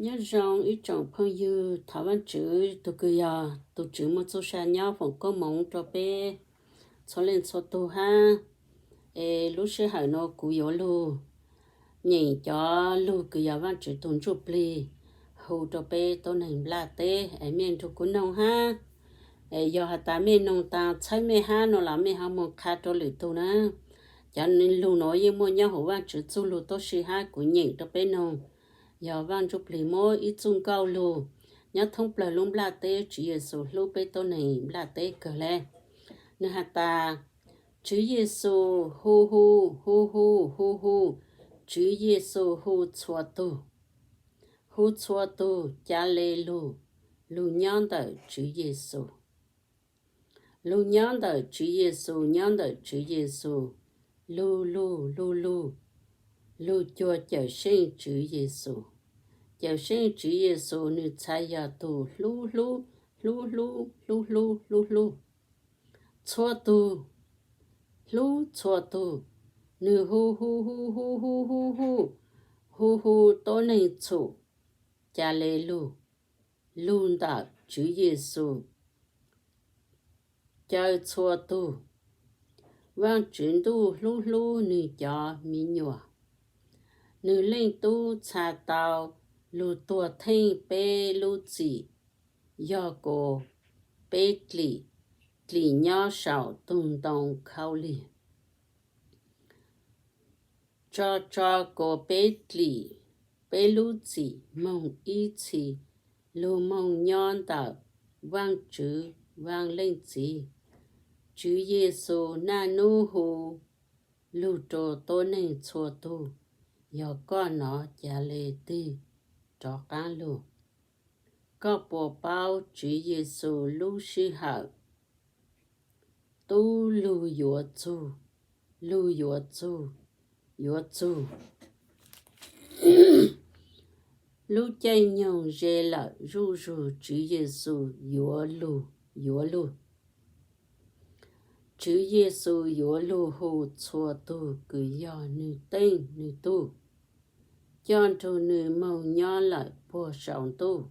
Nyob zoo ib tsoom phooj ywg, thov Vaajtswv tug kws yog tug Tswv muaj txuj sa nyob foom koob moov rua peb txhua leej txhua tug hab. Es lub sij hawm nuav kuv yuav lug nyeem cov lug kws yog Vaajtswv tug ntsuj plig hu rua peb tuab neeg nplaj teb es mej nrug kuv noog hab. Es yog has tas mej noog taag txhawb mej hab nuav los mej ho moog qha rua lwm tug na. Cov lug nuav yeej muaj nyob huv Vaajtswv txuj lug tuab si hab kuv nyeem rua peb noog. Yog Vaaj Ntsuj Plig muab ib txuj nkauj lug nyob thoob plawg lub nplaj teb, Tswv Yexus hlub peb tuab neeg nplaj teb kawg le. Nwg has tas, Tswv Yexus hu hu, hu hu, hu hu, Tswv Yexus hu txhua tug, hu txhua tug ca le lug, lug nyob ntawm Tswv Yexus. Lug nyob ntawm Tswv Yexus, nyob ntawm Tswv Yexus, lug lug lug lug, lug cuag Cawm Seej Tswv Yexus. Cawm Seej Tswv Yexus nwg txhad yog tug hlub hlub, hlub hlub, hlub hlub, hlub hlub txhua tug, hlub txhua tug. Nwg hu hu hu hu hu hu hu, hu hu tuab neeg txhum ca le lug, lug ntawm Tswv Yexus caw txhua tug. Vaajtswv Ntuj hlub hlub nwg cov me nyuam. Nwg Leej Tub txha tau lug tuag theej peb lub txim, yog kuas peb dlim, dlim nyob saum tug ntoo khaub lig. Tso tso kuas peb dlim, peb lub txim moog ib txhis lug moog nyob ntawm Vaajtswv Vaaj Leej Txiv. Tswv Yexus naj nub hu lug rua tuab neeg txhua tug, yog koj nov ca le tig rov qaab lug. Koj puas paub Tswv Yexus lub sij hawm tub lug yuav txug, lug yuav txug, yuav txug? Lub caij nyoog ze lawm zuj zug, Tswv Yexus yuav lug, yuav lug. Tswv Yexus yuav lug hu txhua tug kws yog nwg teej nwg tug, coj nrug nwg moog nyob lawm puag saum ntuj.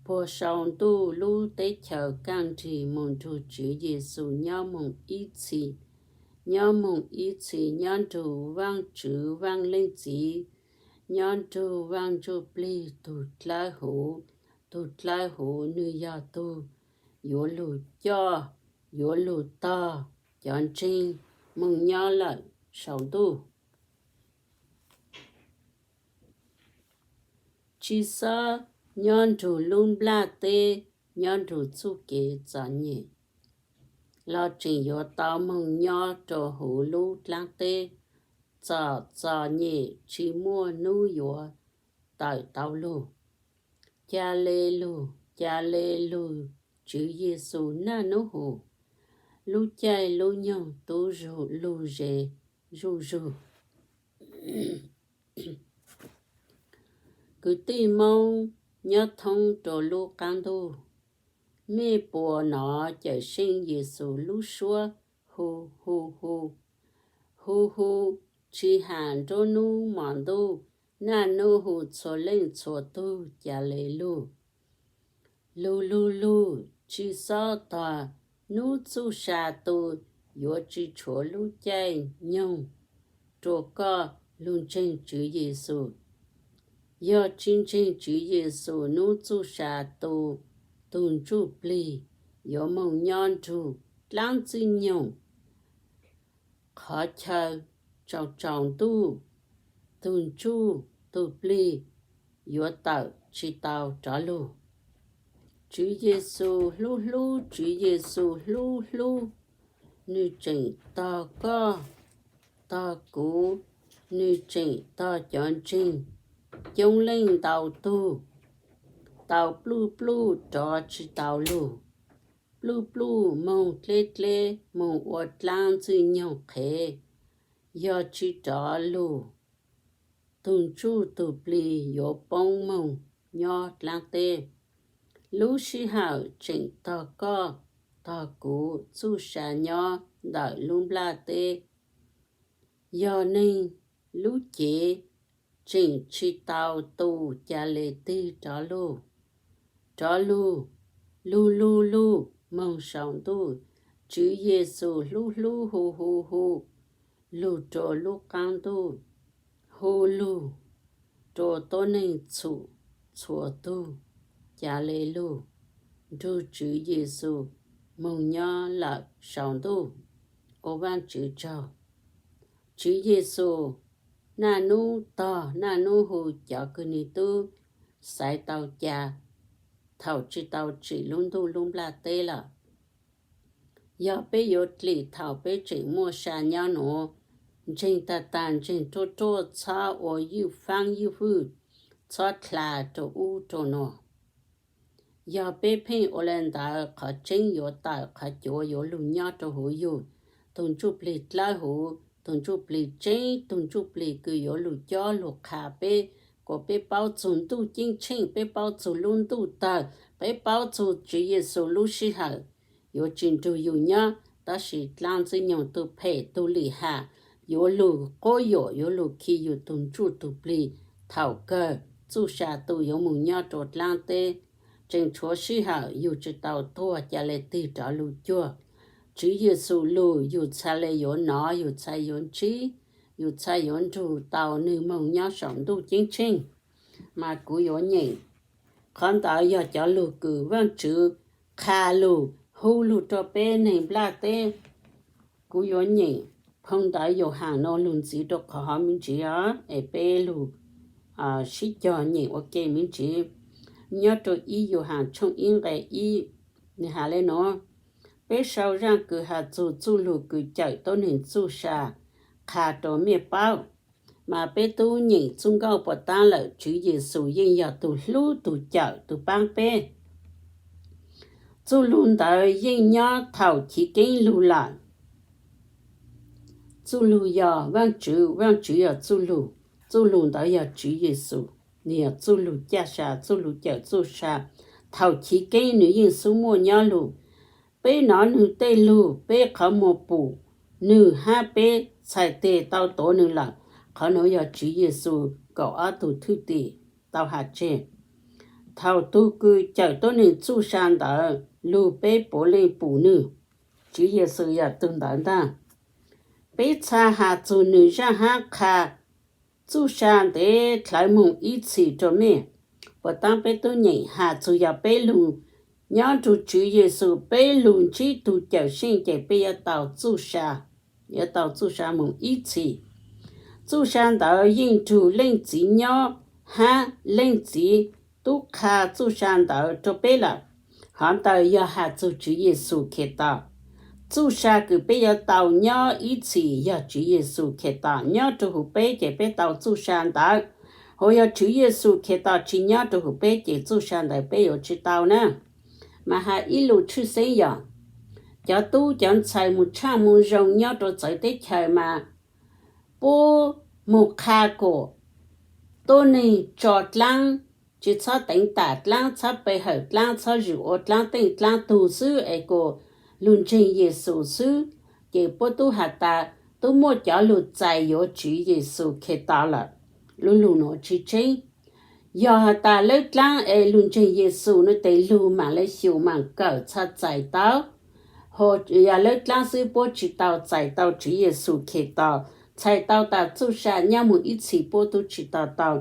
Puag saum ntuj lub teb chaws kaaj nrig moog nrug Tswv Yexus nyob moog ib txhis, nyob moog ib txhis nyob nrug Vaajtswv Vaaj Leej Txiv, nyob nrug Vaaj Ntsuj Plig tug dlawb huv. Tug dlawb huv nwg yog tug yuav lug coj, yuav lug tog cov ntseeg moog nyob lawm saum ntuj, tsi xob nyob nrug lub nplaj teb, nyob nrug txuj kev txom nyem, los tseem yuav tau moog nyob rua huv lub dlaab teb txom txom nyem tsi muaj nub yuav tawm tau lug. Ca le lug, ca le lug, Tswv Yexus naj nub hu. Lub caij lub nyoog tub lug ze zuj zug. Kwv tij Moob nyob thoob rua lub qaab ntuj, mej puas nov Cawm Seej Yexus lub suab hu hu hu, hu hu, tsi has nruab nub mos ntuj, naj nub hu txhua leej txhua tug ca le lug. Lug lug lug, tsi xob tog nub txuj sa tu, yuav tsi tshuav lub caij nyoog rua koj lug ntseeg Tswv Yexus. Yog tsi ntseeg Tswv Yexus nub txuj sa tu, tug ntsuj plig yuav moog nyob nrug dlaab ntxwg nyoog, qhov chaw, tsaus tsaus ntuj, tug ntsuj tug plig yuav tawm tsi tau rov lug. Tswv Yexus hlub hlub, Tswv Yexus hlub hlub, nwg tseem tog koj, tog kuv, nwg tseem tog cov ntseeg coob leej ntau tug tau pluj pluj rov tsi tau lug. Pluj pluj moog dleb dleb moog ua dlaab ntxwg nyoog qhev. Yog tsi rov lug, tug ntsuj tug plig yuav poob moog nyob dlaab teb. Lub sij hawm tseem tog koj, tog kuv txuj sa nyob ntawm lub nplaj teb. Yog neeg lub cev tseem tsis tau tu, ca le tig rov lug, rov lug, lug lug lug moog saum ntuj. Tswv Yexus hlub hlub hu hu hu lug rua lub qaab ntuj, hu lug rua tuab neeg txhum txhua tug, ca le lug nrug Tswv Yexus moog nyob lawm saum ntuj. Ua Vaajtswv tsaug. Tswv Yexus naj nub tog naj nub hu cov kws nwg tub xaiv tau ca thaum tsis tau tsim lub ntuj lub nplaj teb lawm. Yog peb yuav dlim thaum peb tseem muaj sa nyob nuav, ntseeg tag tag ntseeg ruaj ruaj, txhob ua ywj faab ywj fwj, txhob dlha rua ub rua nuav. Yog peb pheej ua le ntawd, qhov tseeb yuav tawm, qhov cuav yuav lug nyob rua huv yug. Tug ntsuj plig dlawb huv, tug ntsuj plig tseeb, tug ntsuj plig kws yuav lug cob lug qha peb, kuas peb paub txug ntuj ceeb tsheej, peb paub txug lub ntuj tawg, peb paub txug Tswv Yexus lub sij hawm yuav tsis nrug yug nyob, tab sis dlaab ntxwg nyoog tug phem tug lim ham yuav lug quab yuam, yuav lug khi yug tug ntsuj tug plig. Thaum kawg txuj sa tu yuav moog nyob rua dlaab teb, tseem tshuav sij hawm, yug tsis tau tuag ca le tig rov lug cuag. Tswv Yexus lug yug txhaj le yuav nov, yug txhaj yuav ntsib, yug txhaj yuav nrug tau nwg moog nyob saum ntuj ceeb tsheej. Mas kuv yuav nyeem, qhov ntawd yog cov lug kws Vaajtswv qha lug hu lug rua peb neeg nplaj teb. Kuv yuav nyeem phoo ntawv Yauhas nuav lug ntxiv rua qhov hov me ntsis os, es peb lug sib cog nyeem ua ke me ntsis. Nyob rua ib Yauhas tshooj ib nqe ib, nwg has le nuav: Peb sau zaaj kws has txug txuj lug kws cawm tuab neeg txuj sa qha rua mej paub. Mas peb tub nyeem txuj nkauj puas taab lawm, Tswv Yexus yeej yog tug hlub tug cawm tug paab peb. Txuj lug ntawd yeej nyob thaum chiv keeb lug lawm. Txuj lug yog Vaajtswv, Vaajtswv yog txuj lug, txuj lug ntawd yog Tswv Yexus, nwg yog txuj lug caj sa, txuj lug cawm txuj sa. Thaum chiv keeb nwg yeej xub muaj nyob lug. Peb nov nwg tej lug, peb qhov muag pum nwg hab peb txhais teg tau tuav nwg lawm. Qhov nuav yog Tswv Yexus kaum ob tug thwj tim tau has tseg. Thaum tug kws cawm tuab neeg txuj sa ntawd lug, peb puav leej pum nwg. Tswv Yexus yog tug ntawd ntag. Peb txhaj has txug nwg zaaj hab qha txuj sa ntev dlhawv moog ib txhis rua mej. Puas taab peb tub nyeem has txug yog peb lug nyob nrug Tswv Yexus, peb lug ntsib tug Cawmseej ces peb yuav tau txuj sa, yuav tau txuj sa moog ib txhis. Txuj sa ntawd yeej nrug Leej Txiv nyob hab Leej Txiv tub qha txuj sa ntawd rua peb lawm. Hov ntawd yog has txug Tswv Yexus Khetos. Txuj sa kws peb yuav tau nyob ib txhis yog Tswv Yexus Khetos nyob rua huv peb ces peb tau txuj sa ntawd. Hos yog Tswv Yexus Khetos tsis nyob rua huv peb ces txuj sa ntawd peb yuav tsis tau na. Mas has ib lus tshwj xeeb yog, cov tub cov ntxhais moog tshaaj moog zoo nyob rua txawv teb chaws mas puab moog qha kuas tuab neeg tso dlaab, tsis txhob teev tam dlaab, txhob pe hawm dlaab, txhob zwm ua dlaab teej dlaab tug xwb es kuas lug ntseeg Yexus xwb, ces puab tub has tas tub muaj cov lug txais yuav Tswv Yexus Khetos lawm. Lub lug nuav tsis tseeb. Yog has tas lawb dlaab es lug ntseeg Yexus nuav tes lug maam le xyum maam kawm txhaj txais tau. Hos yog lawb dlaab xwb puab tsis tau txais tau Tswv Yexus Khetos, txhais tau tas txuj sa nyob moog ib txhis puab tub tsis tau tau.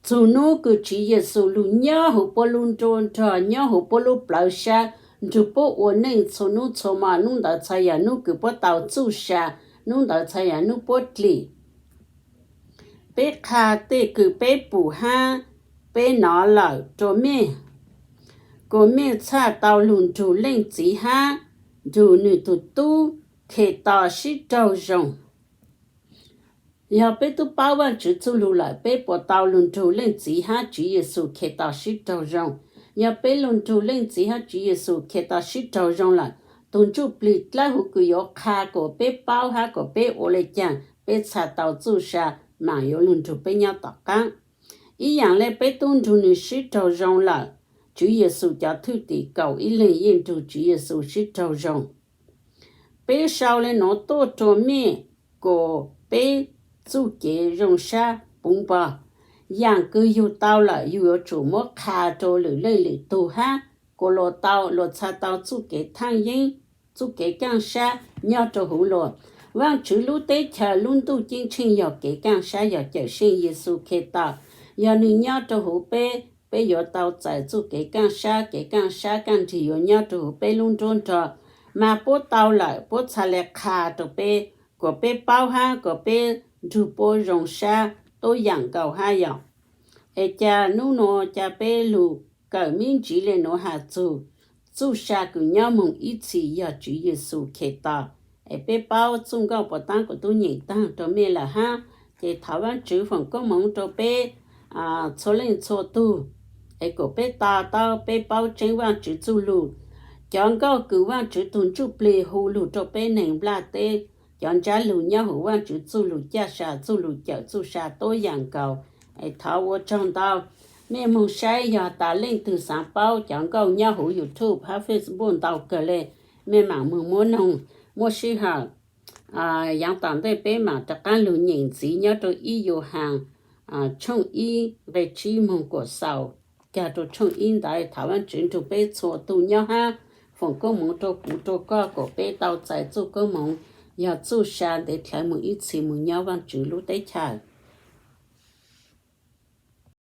Txug nub kws Tswv Yexus lug nyob huv puab lub nruab nrog, nyob huv puab lub plawv sab, nrug puab ua neej txhua nub txhua mo, nub ntawd txhaj yog nub kws puab tau txuj sa, nub ntawd txhaj yog nub puab dlim. Peb qha tej kws peb pum hab peb nov lawm rua mej, kuas mej txhaj tau lug nrug Leej Txiv hab nrug nwg tug tub Khetos sib raug zoo. Yog peb tub paub Vaajtswv txuj lug lawm, peb puas tau lug nrug Leej Txiv hab Tswv Yexus Khetos sib raug zoo? Yog peb lug nrug Leej Txiv hab Tswv Yexus Khetos sib raug zoo lawm, tug ntsuj plig dlawb huv kws yuav qha kuas peb paub hab kuas peb ua le caag peb txhaj tau txuj sa maam yuav lug nrug peb nyob tom qaab. Ib yaam le peb tub nrug nwg sib raug zoo lawm, Tswv Yexus cov thwj tim kaum ib leeg yeej nrug Tswv Yexus sib raug zoo. Peb sau le nuav tuaj rua mej kuas peb txuj kev zoo sab puv npo. yaam kws yug tau lawm yug yuav tsum muab qha rua lwm leej lwm tug hab kuas luas tau luas txha tau txuj kev thaaj yeeb, txuj kev kaaj sab nyob rua huv luas. Vaajtswv lub teb chaws lub ntuj ceeb tsheej yog kev kaaj sab yog Cawmseej Yexus Khetos. Yog nwg nyob rua huv peb, peb yuav tau txais txuj kev kaaj sab, kev kaaj sab kaaj nrig yuav nyob rua huv peb lub nruab nrog. Mas puab tau lawm puab txha le qha rua peb, kuas peb paub hab kuas peb nrug puab zoo sab tuab yaam nkaus hab yog. Es ca nub nua ca peb lug kawm mib ntsiv le nuav has txug txuj sa kws nyob moog ib txhis yog Tswv Yexus Khetos. Es peb paub txuj nkauj puas taab kuas tub nyeem taag rua mej lawm hab, ces thov Vaajtswv foom koob moov rua peb txhua leej txhua tug, es kuas peb to taub peb paub tseeb Vaajtswv txuj lug. Cov nkauj kws Vaajtswv tug ntsuj plig hu lug rua peb neeg nplaj teb, cov ntsab lug nyob huv Vaajtswv txuj lug caj sa, txuj lug cawm txuj sa tuab yaam nkaus. Es thov ua tsaug ntau. Mej moog saib yog tas leej twg xaav paub cov nkauj nyob huv YouTube hab Facebook ntau kawg le, mej maam moog muab noog. Muaj sij hawm yaav tom ntej peb maam rov qaab lug nyeem ntxiv nyob rua ib Yauhas tshooj ib nqe tsib moog kuas xaus kag rua tshooj ib ntawd. Thov Vaajtswv nrug peb txhua tug nyob hab foom koob moov rua kuv rua koj kuas peb tau txais txuj koob moov yog txuj sa ntev dlhawv moog ib txhis moog nyob Vaajtswv lub teb chaws.